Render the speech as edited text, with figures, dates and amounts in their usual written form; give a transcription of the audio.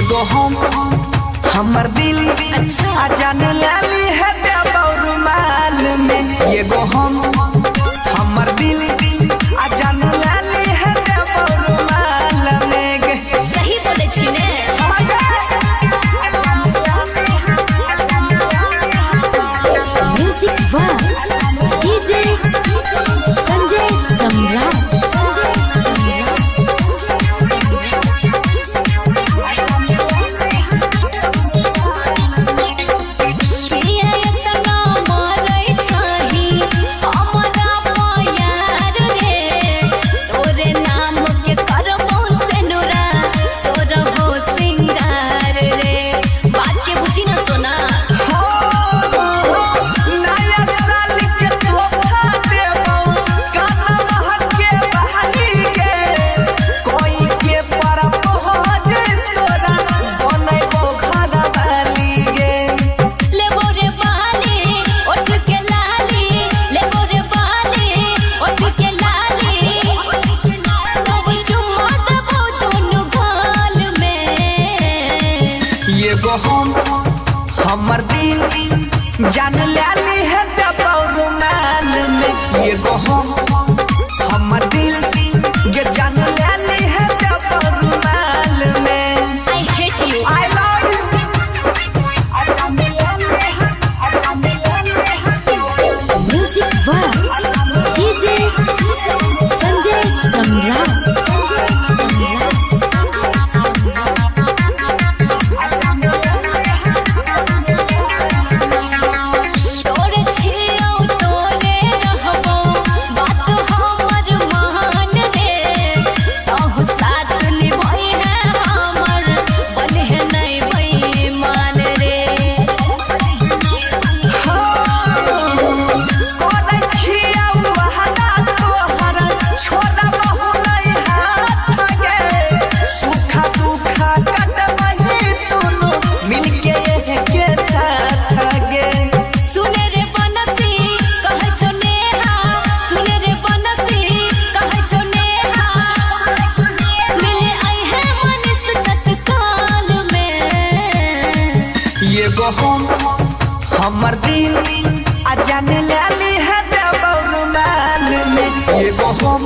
एगो हम हमर दिल अच्छा। आ जान लाली है रुमाल में। एगो हम हमर दिल आ जान लाली है रुमाल में। सही बोले छी ने। Music one DJ Sanjay Samrat. किया एतना मारै छही हमरा प्यार रे, तोरे नाम के करबो सेनुरा सोरहो सिंगार रे। बात के बुझी न सोना। नया साल के तोहफा देबो काना महक के बहाली के, कोई के पर पहुंच तोरा बनैबो घर वाली गे। लेबो रे बाली ओठ के लाली, लेबो रे बाली ओठ के लाली, तब चुम्मा देबो दुनु गाल में। एगो हम हमर दिल जान लाली है रुमाल में। एगो हम हमर दिल गे जान लाली है रुमाल में। I hate you. I love you. Music one DJ Sanjay Samrat. तोरे छियौ तोरे रहबौ बात हमर मान रे, तहु साथ निभई है हमर बन्हे नै बेईमान रे। करै छियौ वादा तोहर छोड़बहु नै हाथ गे, सुखा दुखा कटबही दुनू मिलके एके साथ गे। सुने रे बनसी कहै छौ नेहा, सुने रे बनसी कहै छौ नेहा, मिले अइहे मनीष तत्काल में। एगो हम हमर दिल आ जान लाली है रुमाल में। एगो हम